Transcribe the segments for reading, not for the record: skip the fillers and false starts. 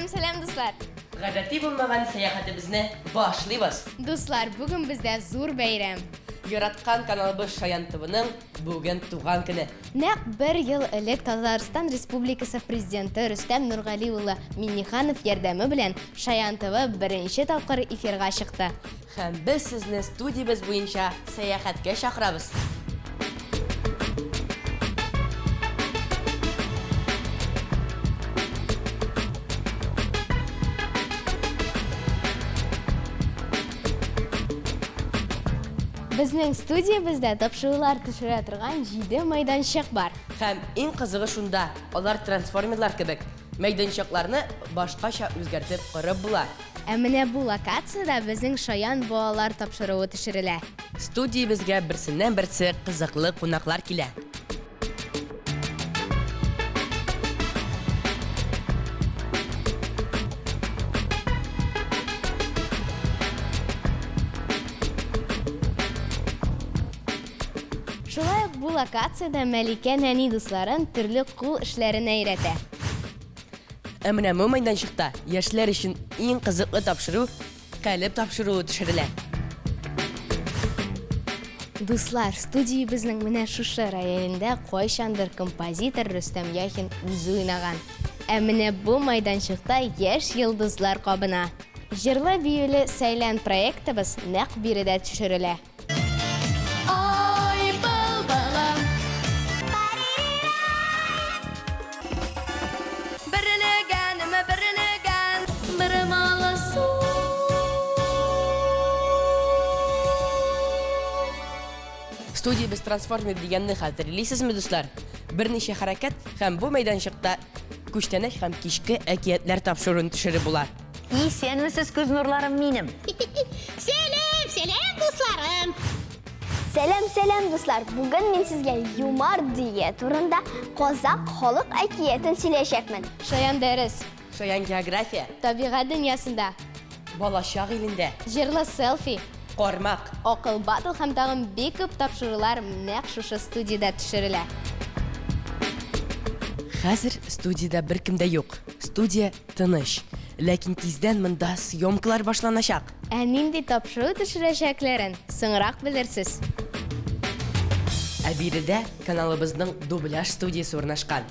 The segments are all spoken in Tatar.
Сәлам, сәлам, дуслар! Гадәти булмаган сәяхәтебезне башлыйбыз. Дуслар, бүген бездә зур бәйрәм. Яраткан каналыбыз Шаян ТВның бүген туган көне. Нәкъ бер ел элек Татарстан Республикасы Президенты Рөстәм Нургали улы Миңнеханов ярдәме белән Шаян ТВ беренче тапкыр эфирга чыкты. Һәм без сезне студиябез буенча сәяхәткә чакырабыз. Безнең студиябездә тапшырулар төшерә торган җиде мәйданчык бар. Һәм иң кызыгы шунда, алар трансформерлар кебек, мәйданчыкларны башкача үзгәртеп корып була. Ә менә бу локациядә безнең Шаян балалар тапшыруы төшерелә. Студиябезгә берсеннән-берсе кызыклы кунаклар килә. Шулай ук бу локациядә Мәликә нәни дусларын төрле кул эшләренә өйрәтә. Ә менә бу мәйданчыкта яшьләр өчен иң кызыклы тапшыру Калеб тапшыруы төшерелә. Дуслар, студиябезнең менә шушы роялендә кайчандыр композитор Рөстәм Яхин үзе уйнаган. Ә менә бу майданчыкта яшь йолдызлар кабына. Җырлы-биюле Сәйлән проектыбыз нәкъ биредә төшерелә. Ай, был балам. Берлегәнме, берлегән, бер малы су. Студиябез трансформер дигәнне хәтерлисезме, дуслар? Берничә хәрәкәт һәм бу мәйданчыкта күчтәнәч һәм кичке әкиятләр тапшыруын төшереп була. Исәнмесез, күз нурларым минем. Сәлам, сәлам, дусларым. Сәлам, сәлам, дуслар. Бүген мин сезгә юмарт дөя турында казакъ халык әкиятен сөйләячәкмен. Шаян дәрес. Шаян география. Табигать дөньясында. Балачак илендә. Җырлы селфи. Кармак. Акыл батл һәм тагын бик күп тапшырулар нәкъ шушы студиядә төшерелә. Хәзер студиядә беркем дә юк. Студия Тыныч. Ләкин тиздән монда съемкалар башланачак. Ә нинди тапшыру төшерәчәкләрен соңрак белерсез. Ә биредә каналыбызның дубляж студиясе урнашкан.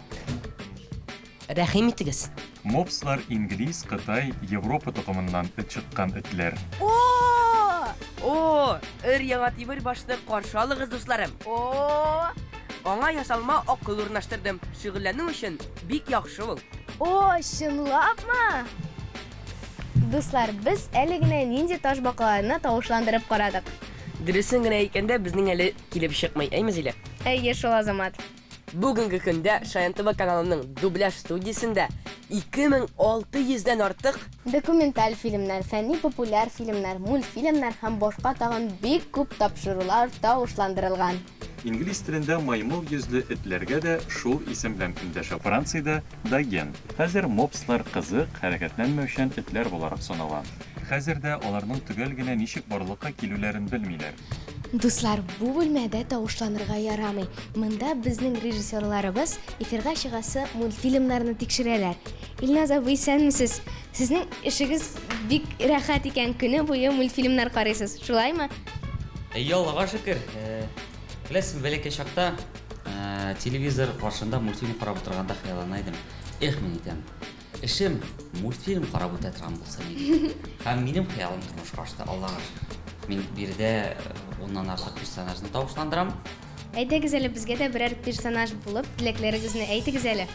Рәхим итегез. Мопслар инглиз, кытай, Европа токымыннан эт чыккан этләр. О! О! Өр-яңа тимер башны каршы алыгыз, дусларым! О! Аңа ясалма акыл урнаштырдым. Шөгыльләнү өчен бик яхшы ул. О, чынлапмы? Дуслар, без әле генә нинди ташбакаларны тавышландырып карадык. Дөресен генә әйткәндә, безнең әле килеп чыкмый, әйме, Зилә? Әйе шул, Азамат. Бүгенге көндә Шаян ТВ каналының дубляж студиясендә 2600 дән артык Документаль фильмнар, фәнни-популяр фильмнар, мультфильмнар һәм башка тагын бик күп тапшырулар тавышландырылган. Инглиз телендә маймыл йөзле этләргә дә шул исем белән эндәшә. Франциядә, доген. Хәзер мопслар кызык, хәрәкәтләнмәүчән этләр буларак санала. Хәзер дә аларның төгәл генә ничек барлыкка килүләрен белмиләр. Дуслар, бу бүлмәдә тавышланырга ярамый. Монда безнең режиссерларыбыз эфирга чыгасы мультфильмнарны тикшерәләр. Илназ абый, исәнмесез! Сезнең эшегез бик рәхәт икән, көне буе мультфильмнар карыйсыз, шулаймы? Әйе, Аллага шөкер. Беләсезме, бәләкәй чакта телевизор каршында мультфильм карап утырганда хыяллана идем. Эх, мин әйтәм, эшем мультфильм карап үтә торган булса ни дип. Һәм минем хыялым тормышка ашты, Аллага шөкер. Мин биредә уннан артык персонажны тавышландырам. Әйдәгез әле, безгә дә берәр персонаж булып, теләкләрегезне әйтегез әле.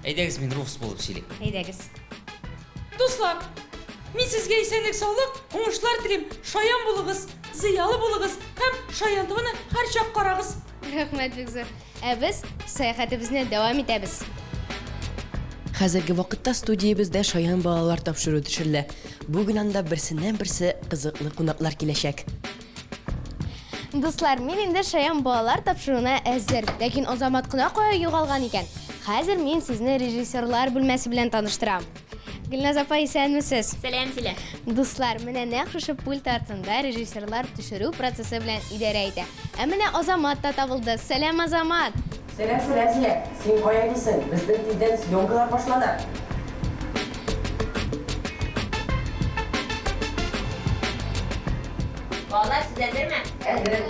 Әйдәгез, мин Руфус булып сөйлим. Әйдәгез. Дуслар, мин сезгә исәнлек-саулык, уңышлар телим. Шаян булыгыз, зыялы булыгыз һәм Шаян ТВны һәрчак карагыз. Рәхмәт бик зур. Ә без сәяхәтебезне дәвам итәбез. Хәзерге вакытта студиябездә Шаян балалар тапшыруы төшерелә. Бүген анда берсеннән-берсе кызыклы кунаклар киләчәк. Дуслар, мин инде Шаян балалар тапшыруына әзер. Ләкин Азамат кына кая югалган икән? Хәзер мин сезне режиссерлар бүлмәсе белән таныштырам. Гөлназ апа, исәнмесез. Сәлам, Зилә. Дуслар, менә нәкъ шушы пульт артында режиссерлар төшерү процессы белән идарә итә. Ә менә Азамат та табылды. Сәлам, Азамат! Сәлам, сәлам, Зилә. Син кая дисең? Безнең тиздән съемкалар башлана. Балалар, сез әзерме? Әзер.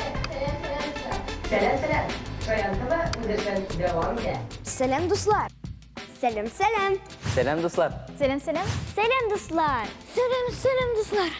Сәлам, сәлам. Шаян ТВ үз эшен дәвам итә. Сәлам, дуслар. Сәлам, сәлам. Сәлам, дуслар. Сәлам, сәлам. Сәлам, дуслар. Сәлам, сәлам, дуслар.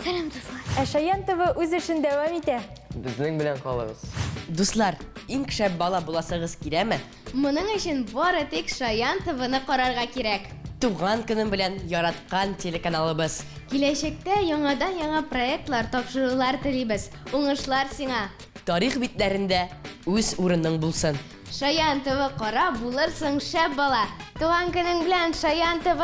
Сәлам, дуслар. Ә Шаян ТВ үз эшен дәвам итә. Безнең белән калыгыз. Дуслар, иң шәп бала буласыгыз киләме? Моның өчен бары тик Шаян ТВны карарга кирәк. Туган көнем белән яраткан телеканалыбыз. Киләчәктә яңадан-яңа проектлар, тапшырулар телибез. Уңышлар сиңа! Тарих битләрендә үз урының булсын. Шаян ТВ кара, булырсың шәп бала. Туган көнең белән, Шаян ТВ!